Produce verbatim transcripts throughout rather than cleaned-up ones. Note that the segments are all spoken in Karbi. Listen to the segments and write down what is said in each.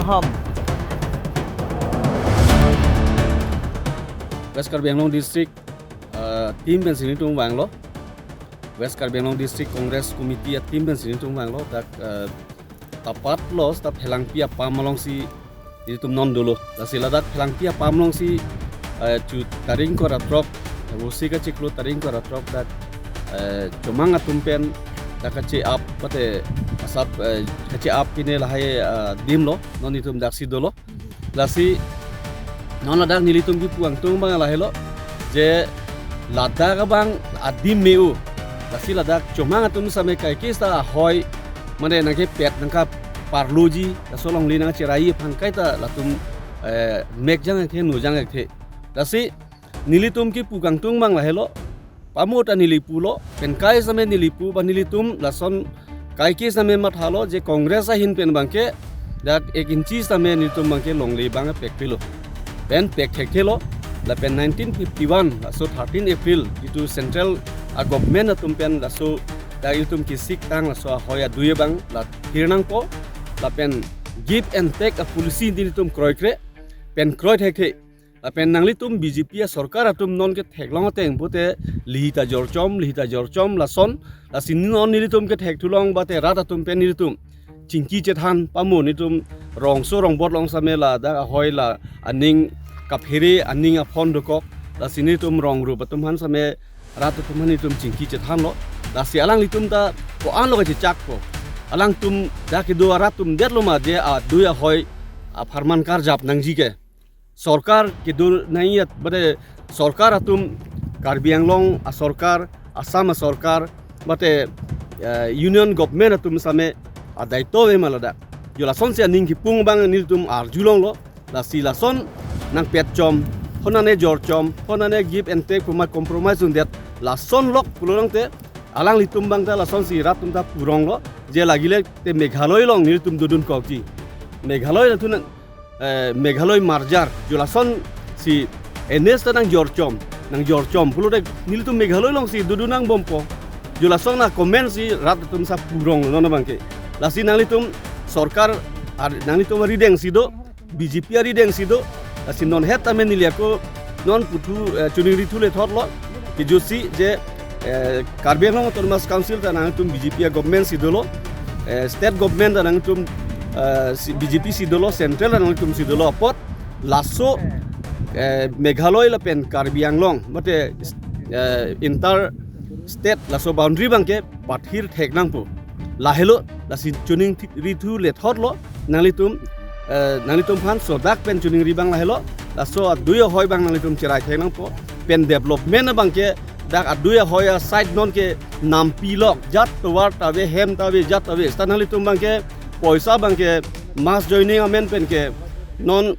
Hom. West Karbi Anglong District, uh, team pensi nelitum vanglo. West Karbi Anglong District Congress Committee a-team pensi nelitum vanglo. Dak, uh, tapatlo, dak Phelangpi apam alongsi nelitum non dolo. Lasi ladak Phelangpi apam alongsi, eh, chu tarik ingkoi ra throk, Vusi kachiklo tarik ingkoi ra throk dak, eh, Chomang atum pen dak kache-ap pate asap, eh, kache-ap pine lahai, eh, dimlo, non itum daksi dolo. Lasi non ladak nelitum kipu kangtung abang lahelo, je ladak abang adim me-o. Lasi ladak Chomang atum same kaike seta ahoi, mane nangkepet nangkaparloji, laso alongle nangcherai aphan kaita latum, eh, mekjang thekthe, nujang thekthe. Lasi nelitum kipu kangtung abang lahelo, pamo ta neli pulo, pen kai same neli pu, ba nelitum lason kaike same mathalo, je Congress ahin pen abangke dak ek inchi same nelitum abangke longle abang pekpilo. Pen pek thekthelo, lapen nineteen fifty-one, laso thirteen April, jitu central a-government atum pen laso dak ilitum kesik tang laso ahoi adui abang la thir nangpo, lapen give and take a-policy nelitum kroikre, pen kroi thekthe. Lapen nanglitum B J P a-sorkar atum non ketheklong ateng pute lihita jorchom, lihita jorchom lason, lasi non nelitum kethekthulong bate rat atum pen nelitum chingki chethan pamo nelitum rongso rongbot along same ladak ahoi la aning kaphere aning aphon dokok, lasi nelitum rong rup atum aphan same rat atum aphan nelitum chingki chethanlo, lasi alanglitum ta ko-anlo kachechakpo, alangtum dak kedo arat atum detlo ma je adui ahoi apharman karjap nangji ke. Sorkar kedo nangji at bade sorkar atum Karbi Anglong a-sorkar, Assam a-sorkar, bate, eh, Union Government atum same adaito ave ma ladak. Jo lasonsi aning kipung abang nelitum arjulonglo, lasi lason nangpetchom, honane jorchom, honane give and take puma compromise undet, lason lok pulotangte, alanglitum abang ta lasonsi rat atum ta puronglo, je lagile te Meghalaya along nelitum dodun kokji. Meghalaya atum eh, Meghalaya merger, jo lasonsi N S ta nangjorchom, nangjorchom pulote nelitum Meghalaya alongsi dodun nangbompo. Jo lason a-comment si rat atum sap purong non abangke. Lasi nanglitum sorkar, ar-, nanglitum arideng si do, B J P arideng si do, lasi non het tame neli ako non puthu, eh, choningri thule thotlo, kejutsi je, eh, Karbi Anglong Autonomous Council ta nangtum B J P a-government si dolo, eh, state government ta nangtum, eh, si, B J P si dolo, central ta nangtum si dolo apot, laso, eh, Meghalaya lapen Karbi Anglong, mate, eh, inter state laso boundary abangke pathir thek nangpo. Lahelo, lasi choningri thule thotlo, nanglitum, eh, nanglitum aphan sodak pen choningri abang lahelo, laso adui ahoi abang nanglitum cherai thek nangpo, pen development abangke dak adui ahoi a-side non ke nampi lok, jat tovar ta ave, hem ta ave, jat ta ave, seta nanglitum abangke poisa abangke mass joining amen pen ke non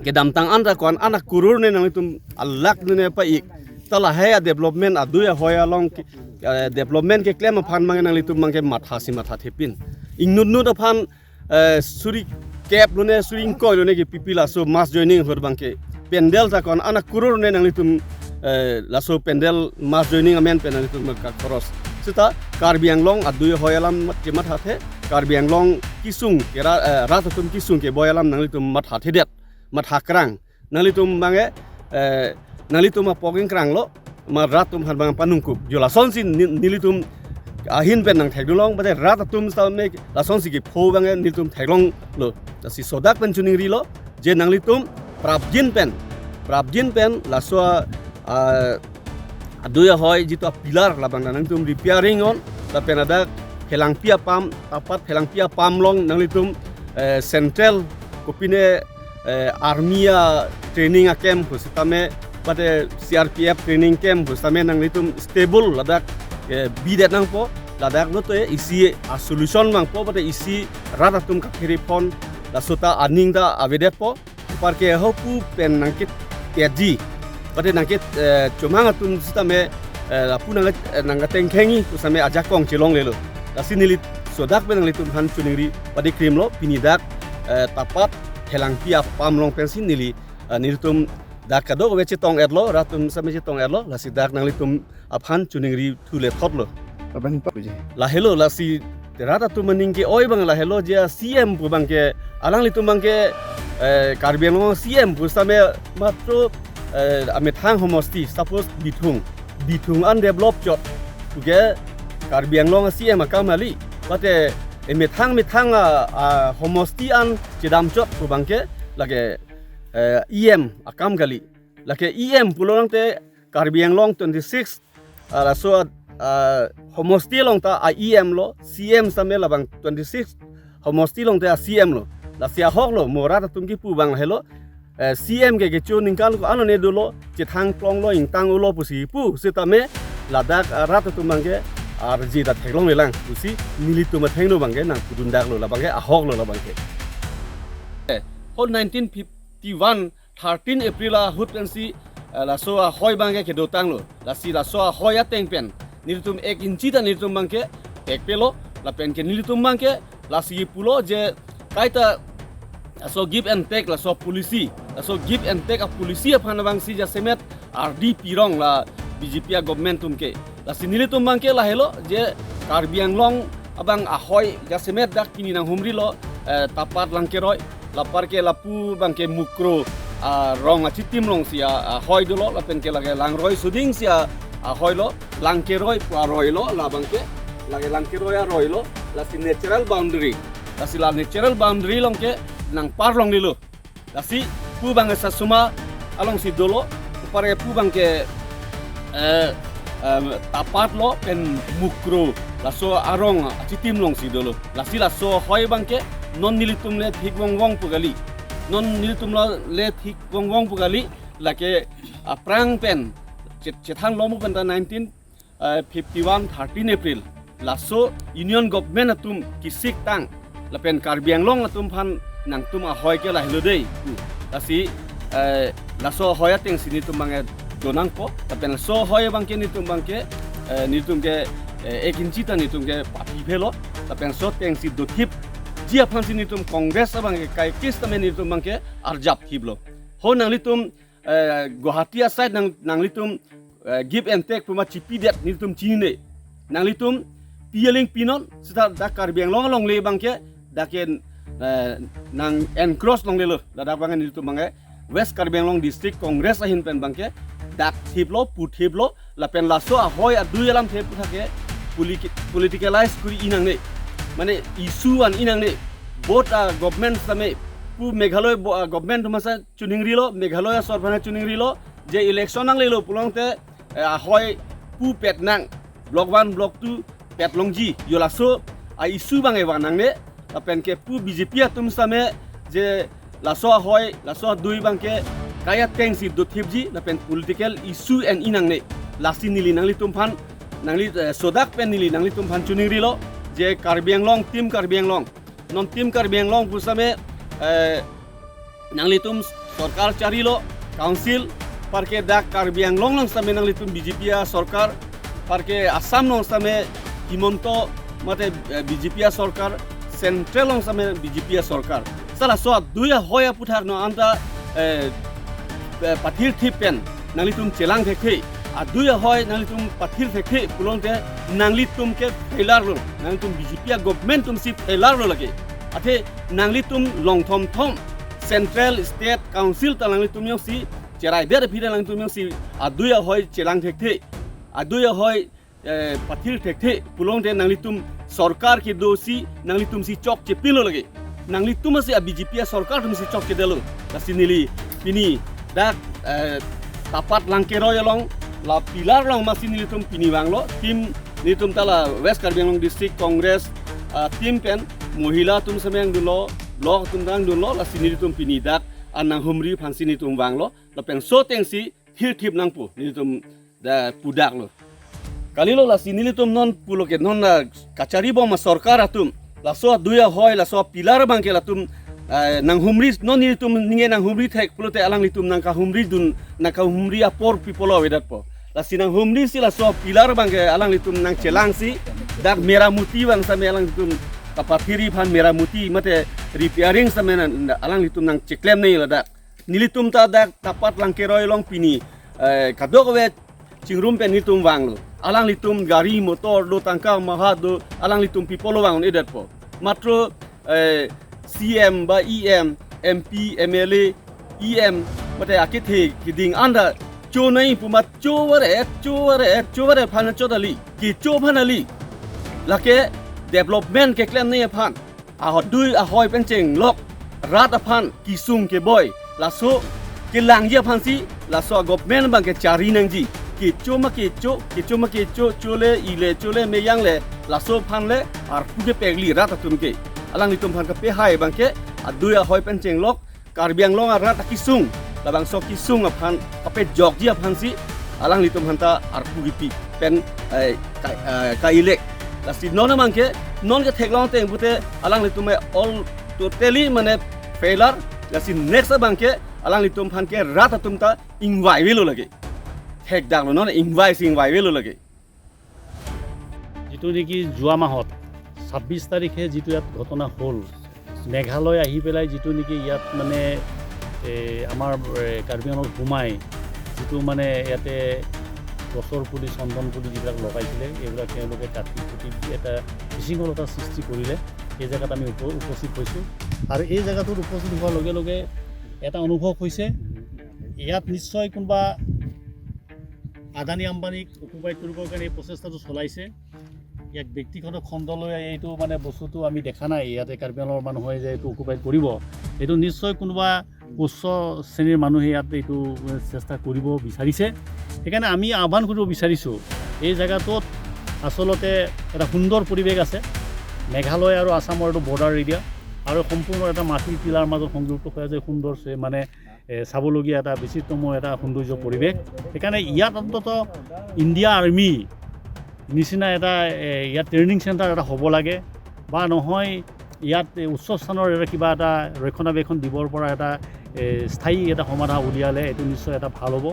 kedamtang an ta ko-an an a-crore ne nanglitum alakh ne ne pa-ik. Ta lahai a-development adui ahoi along ke, eh, development keklem aphan abang nanglitum abangke matha si matha thepin. Ingnut nut aphan, eh, suri kep lone, suri ingkoi lone kepipi laso mass joining ahut abangke. Pandal ta ko-an an a-crore ne nanglitum, eh, laso pandal mass joining amen pen nanglitum kakhoros. Seta Karbi Anglong adui ahoi alam kemathathe, Karbi Anglong kesung ke ra-, eh, rat atum kesung keboi alam nanglitum mathathedet, mathakrang. Nanglitum abangke, eh, nanglitum apok ingkranglo, ma rat atum aphan abang panungkup. Jo lasonsi ni-, nelitum ahin pen nangthekdunlong, bade rat atum sitame lasonsi kepho abangke nelitum theklonglo. Lasi sodak pen choningrilo, je nanglitum prapjin pen, prapjin pen laso a, a, adui ahoi jitu a-pillar labang nangtum repairing on, lapen ladak Phelangpi apam, tapat Phelangpi apam along nanglitum, eh, central kopine, eh, army a-training a-camp pu sitame, bade C R P F training camp pu sitame nanglitum stable ladak, eh, bidet nangpo, ladak lote isi a-solution vangpo, bade isi rat atum kaphere phon, laso ta aning ta avedetpo. Anparke hopu pen nangkepetji, bade nangke, eh, Chomang atum sitame, eh, lapu nang, eh, nangkatengkhengji pu sitame ajakong chelonglelo. Lasi neli sodak pen nanglitum aphan choningri pade krimlo, pini dak, eh, tapat Phelangpi apam along pensi neli, eh, nelitum dak kadokave chetong-etlo, rat atum sitame chetong-etlo, lasi dak nanglitum aphan choningri thule thotlo. Abang pa kuji. Lahelo, lasi rat atum aning ke-oi abang lahelo, je C M pu abangke Alanglitum abangke, eh, Karbi Anglong C M pusitame matro, eh, amethang homosti, suppose Bithung. Bithung an develop chot. Puke Karbi Anglong C M akam kali. Mate, eh, methang methang a, a homosti an chedam chot pu abangke lake, eh, E M akam kali. Lake E M pulo tangte Karbi Anglong twenty-six, ah, laso, ah, homosti along ta a E M lo, C M sitame labang twenty-six homosti along ta a C M lo. Lasi ahok lo, mo rat atum kipu abang lahelo, eh, C M ke kecho ningkan ko-an one dolo, chethang klong lo, ingtang-o lo pusi pu, sitame ladak, ah, rat atum abangke arje ta theklonglelang pusi nelitum athengno abangke nangpudundak lo, labangke ahok lo labangke. Eh, ho nineteen fifty-one thirteen April ahut pensi, eh, laso ahoi abangke kedotanglo. Lasi laso ahoi ateng pen nelitum ek inchi ta nelitum abangke thekpelo, lapen ke nelitum abangke lasi pulo je kaita laso give and take laso policy, laso give and take a policy aphan abangsi jasemet ardi pirong la B J P a government atum ke. Lasi nelitum abangke lahelo je Karbi Anglong abang ahoi jasemet dak pini nanghumrilo, eh, Tapat Langkeroi, lapar ke lapu abangke Mukro, ah, rong achitim alongsi, ah, ahoi dolo, lapen ke lake Langroi sudingsi, ah, ahoi lo, Langkeroi pu aroi lo, labangke, lake Langkeroi aroi lo, lasi natural boundary. Lasi la natural boundary along ke nangpar longlelo. Lasi pu abangke Sasuma alongsi dolo, lapar ke pu abangke, eh, eh, Tapat lo pen Mukro, laso arong achitim alongsi dolo. Lasi laso ahoi abangke non nelitum le thik vongvong pu kali. Non nelitum le thik vongvong pu kali. Lake aphrang pen chet-, chethang lomo pen ta nineteen, eh, fifty-one thirteen April laso Union Government atum kisiktang lapen Karbi Anglong atum aphan nangtum ahoi ke lahelo dei pu. Lasi, eh, laso ahoi atengsi nelitum abangke donangpo, lapen laso ahoi abangke nelitum abangke, eh, nelitum ke, eh, ek inchi ta nelitum ke papi phelo, lapen laso atengsi dothipji aphansi nelitum Congress abangke kaikis tame nelitum abangke arjap thiplo. Ho nanglitum, eh, Guwahati aside nang, nanglitum, eh, give and take puma chipidet nelitum chinine. Nanglitum pi aling pinon seta dak Karbi Anglong alongle abangke dak ke, eh, nang encroach longlelo. Ladak abangke nelitum abangke West Karbi Anglong District Congress ahin pen abangke dak thiplo, pu thiplo, lapen laso ahoi adui alamthe aputhak ke politi-, politicalize kori-i nangne. Mane issue an-i nangne. Both a government sitame pu Meghalaya bo-, a government atum asa chiningrilo, Meghalaya sorkar aphan chiningrilo, je election nanglelo pulote, eh, ahoi pu pet nang, block one, block two pet longji, yo laso a issue abangke vang nangne, lapen ke pu B J P atum sitame je laso ahoi, laso adui abangke kai atengsi dothipji, lapen political issue en-i nangne. Lasi neli nanglitum aphan, nangli, eh, sodak pen neli nanglitum aphan chiningrilo, je Karbi Anglong, Team Karbi Anglong. Non Team Karbi Anglong pusitame, eh, nanglitum sorkar charilo, council, apar ke dak Karbi Anglong along sitame nanglitum B J P a sorkar, apar ke Assam along sitame Himanta mate, eh, B J P a sorkar, central along sitame B J P a sorkar. Seta laso adui ahoi aputhak non anta, eh, eh, pathir thip pen nanglitum chelang thekthe. Adui ahoi nanglitum pathir thekthe pulote nanglitum ke failure lo. Nanglitum B J P a government atumsi failure lo lake. Athe nanglitum longthom thom central, state, council ta nanglitum jongsi cherai ber aphi ta nanglitum jongsi adui ahoi chelang thekthe, adui ahoi, eh, pathir thekthe pulote nanglitum sorkar kedosi nanglitumsi chokche pilo lake. Nanglitum asi a B J P a sorkar atumsi chokchedetlo. Lasi neli pini dak, eh, Tapat Langkeroi along la pillar along masi nelitum pini vanglo. Team nelitum ta la West Karbi Anglong District Congress, ah, team pen mohila atum sitame nangdunlo, block atum ta nangdunlo, lasi nelitum pini dak an nanghumri aphansi nelitum vanglo. Lapen laso atengsi thirthip nangpo nelitum dak pudaklo. Kalilo, lasi nelitum non pulo ke non, ah, kachari bom a sorkar atum. Laso adui ahoi, laso pillar abangke latum, ah, nanghumri, non nelitum ninge nanghumri thek pulote alanglitum nangkahumridun, nangkahumri apor pi pulo avedetpo. Lasi nanghumrisi laso pillar abangke alanglitum nangchelangsi dak meramoti vang sitame alanglitum kapathiri aphan meramoti mate repairing sitame nang, alanglitum nangcheklemnei ladak. Nelitum ta dak Tapat Langkeroi along pini, eh, kadokave chingrum pen nelitum vanglo. Alanglitum gari motor do, tangka maha do, alanglitum pi pulo vang-un-edetpo. Matro, eh, C M ba E M, M P, M L A, E M, mate akethe keding anta chonai pu amat chovaret, chovaret, chovaret aphan chodali, kecho aphan kali. Lake development keklemnei aphan, adui ahoi pen chenglok, rat aphan kesung keboi, laso kelangji aphansi laso a-government abangke chari nangji. Kecho ma kecho, kecho ma kecho, chole, ile chole, meyang le, laso aphan le arpu kepekli rat atum ke. Alanglitum aphan kapehai abangke adui ahoi pen chenglok, Karbi Anglong arat akesung, labangso kesung aphan kapejokji aphansi alanglitum aphanta arpu kepi pen, eh, ka, eh, ka-elect. Lasi non abangke, non ketheklong ateng pute alanglitum ke all totally mane failure. Lasi next abangke alanglitum aphan ke rat atum ta ingvai avelo lage. Thekdaklo, non ingvaisi ingvai avelo lage. যিটো নেকি যোৱা মাহত ছাব্বিছ তাৰিখে যিটো ইয়াত ঘটনা হ'ল, মেঘালয় আহি পেলাই যিটো নেকি ইয়াত মানে, এ, আমাৰ, এ, কাৰ্বি আংলঙত সোমাই যিটো মানে ইয়াতে গছৰ পুলি, চন্দন পুলি যিবিলাক লগাইছিলে, এইবিলাক তেওঁলোকে কাটি কুটি এটা বিশৃংখলতা সৃষ্টি কৰিলে। এই জেগাত আমি উপ-, উপস্থিত হৈছোঁ আৰু এই জেগাটোত উপস্থিত হোৱাৰ লগে লগে এটা অনুভৱ হৈছে, ইয়াত নিশ্চয় কোনোবা আদানী আম্বানীক অকুপাইড কৰিবৰ কাৰণে এই প্ৰচেষ্টাটো চলাইছে। ইয়াক ব্যক্তিগত খণ্ডলৈ এইটো মানে বস্তুটো আমি দেখা নাই, ইয়াতে কাৰ্বি আংলঙৰ মানুহে যে এইটো অকুপাইড কৰিব, এইটো নিশ্চয় কোনোবা উচ্চ শ্ৰেণীৰ মানুহে ইয়াত এইটো চেষ্টা কৰিব বিচাৰিছে। সেইকাৰণে আমি আহ্বান কৰিব বিচাৰিছোঁ, এই জেগাটোত আচলতে এটা সুন্দৰ পৰিৱেশ আছে, মেঘালয় আৰু আছামৰ এইটো বৰ্ডাৰ এৰিয়া আৰু সম্পূৰ্ণ এটা মাটিৰ টিলাৰ মাজত সংযুক্ত হৈ আছে, সুন্দৰ চে-, মানে এ, চাবলগীয়া এটা বিচিত্ৰময় এটা সৌন্দৰ্য পৰিৱেশ। সেইকাৰণে ইয়াত অন্ততঃ ইণ্ডিয়া আৰ্মি নিচিনা এটা, এ, ইয়াত ট্ৰেইনিং চেণ্টাৰ এটা হ'ব লাগে, বা নহয় ইয়াত, এ, উচ্চ স্থানৰ এটা কিবা এটা ৰক্ষণাবেক্ষণ দিবৰ পৰা এটা, এ, স্থায়ী এটা সমাধান উলিয়ালে এইটো নিশ্চয় এটা ভাল হ'ব।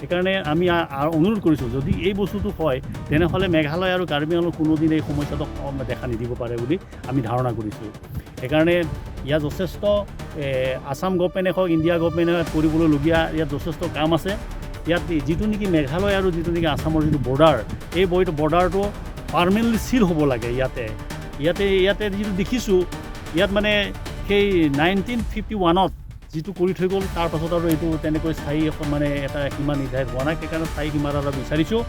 সেইকাৰণে আমি আ-, আ-, অনুৰোধ কৰিছোঁ, যদি এই বস্তুটো হয়, তেনেহ'লে মেঘালয় আৰু কাৰ্বি আংলং কোনোদিন এই সমস্যাটো, অ, দেখা নিদিব পাৰে বুলি আমি ধাৰণা কৰিছোঁ। সেইকাৰণে ইয়াত যথেষ্ট, এ, আছাম গভৰ্ণমেণ্টে হওক, ইণ্ডিয়া গভৰ্ণমেণ্টে হওক, কৰিবলগীয়া ইয়াত যথেষ্ট কাম আছে। ইয়াত যিটো নেকি মেঘালয় আৰু যিটো নেকি আছামৰ যিটো বৰ্ডাৰ, এই বৰ্ড-, বৰ্ডাৰটো পাৰ্মানেণ্টলি চিল হ'ব লাগে ইয়াতে। ইয়াতে, ইয়াতে যিটো দেখিছোঁ, ইয়াত মানে সেই নাইনটিন ফিফটি ওৱানত যিটো কৰি থৈ গ'ল, তাৰ পাছত আৰু এইটো তেনেকৈ স্থায়ী এখন মানে এটা সীমা নিৰ্ধাৰিত হোৱা নাই। সেইকাৰণে স্থায়ী সীমা এটা বিচাৰিছোঁ।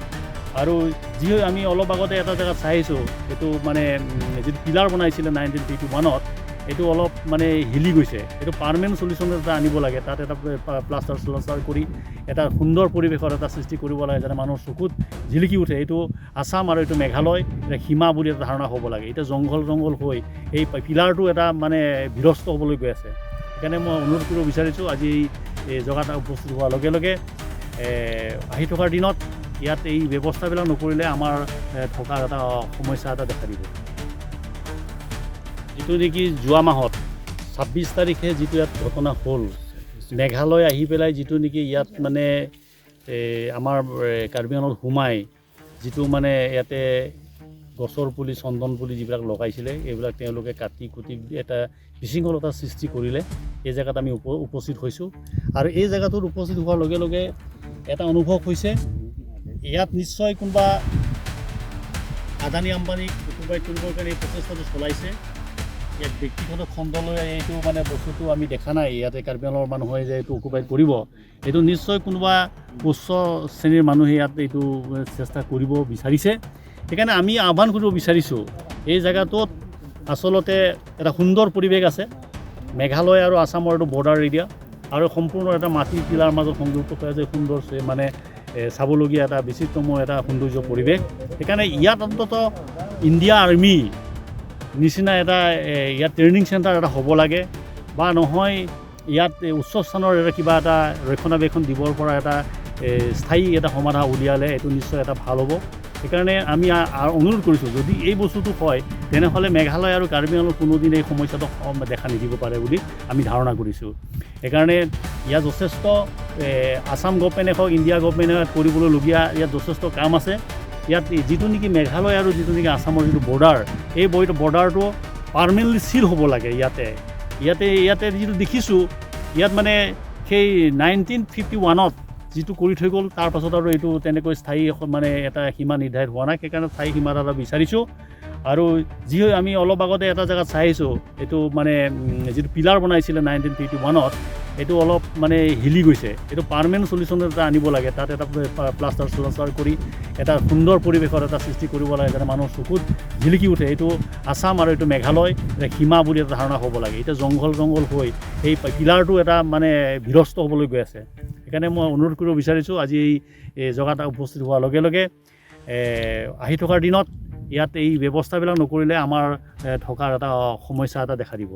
আৰু যি আমি অলপ আগতে এটা জেগাত চাই আহিছোঁ, এইটো মানে, উম, যিটো পিলাৰ বনাইছিলে নাইনটিন ফিফটি ওৱানত, এইটো অলপ মানে হিলি গৈছে। এইটো পাৰ্মানেণ্ট চলিউশ্যন এটা আনিব লাগে, তাত এটা প্লা-, প্লাষ্টাৰ শ্লাষ্টাৰ কৰি এটা সুন্দৰ পৰিৱেশৰ এটা সৃষ্টি কৰিব লাগে, যাতে মানুহৰ চকুত জিলিকি উঠে। এইটো আছাম আৰু এইটো মেঘালয়, এটা সীমা বুলি এটা ধাৰণা হ'ব লাগে। এতিয়া জংঘল জংঘল হৈ এই পি-, পিলাৰটো এটা মানে বিধ্বস্ত হ'বলৈ গৈ আছে। সেইকাৰণে মই অনুৰোধ কৰিব বিচাৰিছোঁ, আজি এই, এই জেগাত উপস্থিত হোৱাৰ লগে লগে, এ, আহি থকাৰ দিনত ইয়াত এই ব্যৱস্থাবিলাক নকৰিলে আমাৰ, এ, থকাৰ এটা সমস্যা এটা দেখা দিব। যিটো নেকি যোৱা মাহত ছাব্বিছ তাৰিখে যিটো ইয়াত ঘটনা হ'ল, মেঘালয় আহি পেলাই যিটো নেকি ইয়াত মানে, এ, আমাৰ, এ, কাৰ্বি আংলঙত সোমাই যিটো মানে ইয়াতে গছৰ পুলি, চন্দন পুলি যিবিলাক লগাইছিলে, এইবিলাক তেওঁলোকে কাটি কুটি এটা বিশৃংখলতা সৃষ্টি কৰিলে। এই জেগাত আমি উপ-, উপস্থিত হৈছোঁ আৰু এই জেগাটোত উপস্থিত হোৱাৰ লগে লগে এটা অনুভৱ হৈছে, ইয়াত নিশ্চয় কোনোবা আদানী আম্বানীক অকুপাইড কৰিবৰ কাৰণে এই প্ৰচেষ্টাটো চলাইছে। ইয়াত ব্যক্তিগত খণ্ডলৈ এইটো মানে বস্তুটো আমি দেখা নাই, ইয়াতে কাৰ্বি আংলঙৰ মানুহে যে এইটো অকুপাইড কৰিব, এইটো নিশ্চয় কোনোবা উচ্চ শ্ৰেণীৰ মানুহে ইয়াত এইটো চেষ্টা কৰিব বিচাৰিছে। সেইকাৰণে আমি আহ্বান কৰিব বিচাৰিছোঁ, এই জেগাটোত আচলতে এটা সুন্দৰ পৰিৱেশ আছে, মেঘালয় আৰু আছামৰ এইটো বৰ্ডাৰ এৰিয়া আৰু সম্পূৰ্ণ এটা মাটিৰ টিলাৰ মাজত সংযুক্ত হৈ আছে, সুন্দৰ চে-, মানে, এ, চাবলগীয়া এটা বিচিত্ৰময় এটা সৌন্দৰ্য পৰিৱেশ। সেইকাৰণে ইয়াত অন্ততঃ ইণ্ডিয়া আৰ্মি নিচিনা এটা, এ, ইয়াত ট্ৰেইনিং চেণ্টাৰ এটা হ'ব লাগে, বা নহয় ইয়াত, এ, উচ্চ স্থানৰ এটা কিবা এটা ৰক্ষণাবেক্ষণ দিবৰ পৰা এটা, এ, স্থায়ী এটা সমাধান উলিয়ালে এইটো নিশ্চয় এটা ভাল হ'ব। সেইকাৰণে আমি আ-, আ-, অনুৰোধ কৰিছোঁ, যদি এই বস্তুটো হয়, তেনেহ'লে মেঘালয় আৰু কাৰ্বি আংলং কোনোদিন এই সমস্যাটো সম-, দেখা নিদিব পাৰে বুলি আমি ধাৰণা কৰিছোঁ। সেইকাৰণে ইয়াত যথেষ্ট, এ, আছাম গভৰ্ণমেণ্টে হওক, ইণ্ডিয়া গভৰ্ণমেণ্টে হওক, কৰিবলগীয়া ইয়াত যথেষ্ট কাম আছে। ইয়াত যিটো নেকি মেঘালয় আৰু যিটো নেকি আছামৰ যিটো বৰ্ডাৰ, এই বৰ্ড-, বৰ্ডাৰটো পাৰ্মানেণ্টলি চিল হ'ব লাগে ইয়াতে। ইয়াতে, ইয়াতে যিটো দেখিছোঁ, ইয়াত মানে সেই নাইনটিন ফিফটি ওৱানত যিটো কৰি থৈ গ'ল, তাৰ পাছত আৰু এইটো তেনেকৈ স্থায়ী এখন মানে এটা সীমা নিৰ্ধাৰিত হোৱা নাই। সেইকাৰণে স্থায়ী সীমা এটা বিচাৰিছোঁ। আৰু যি হয়, আমি অলপ আগতে এটা জেগাত চাই আহিছোঁ, এইটো মানে, উম, যিটো পিলাৰ বনাইছিলে নাইনটিন ফিফটি ওৱানত, এইটো অলপ মানে হিলি গৈছে। এইটো পাৰ্মানেণ্ট চলিউশ্যন এটা আনিব লাগে, তাত এটা প্লা-, প্লাষ্টাৰ চলাষ্টাৰ কৰি এটা সুন্দৰ পৰিৱেশৰ এটা সৃষ্টি কৰিব লাগে, যাতে মানুহৰ চকুত জিলিকি উঠে। এইটো আছাম আৰু এইটো মেঘালয়, এটা সীমা বুলি এটা ধাৰণা হ'ব লাগে। এতিয়া জংঘল জংঘল হৈ সেই পিলাৰটো এটা মানে বিধ্বস্ত হ'বলৈ গৈ আছে। সেইকাৰণে মই অনুৰোধ কৰিব বিচাৰিছোঁ, আজি এই, এই জেগাত উপস্থিত হোৱাৰ লগে লগে, এ, আহি থকাৰ দিনত ইয়াত এই ব্যৱস্থাবিলাক নকৰিলে আমাৰ, এ, থকাৰ এটা সমস্যা এটা দেখা দিব।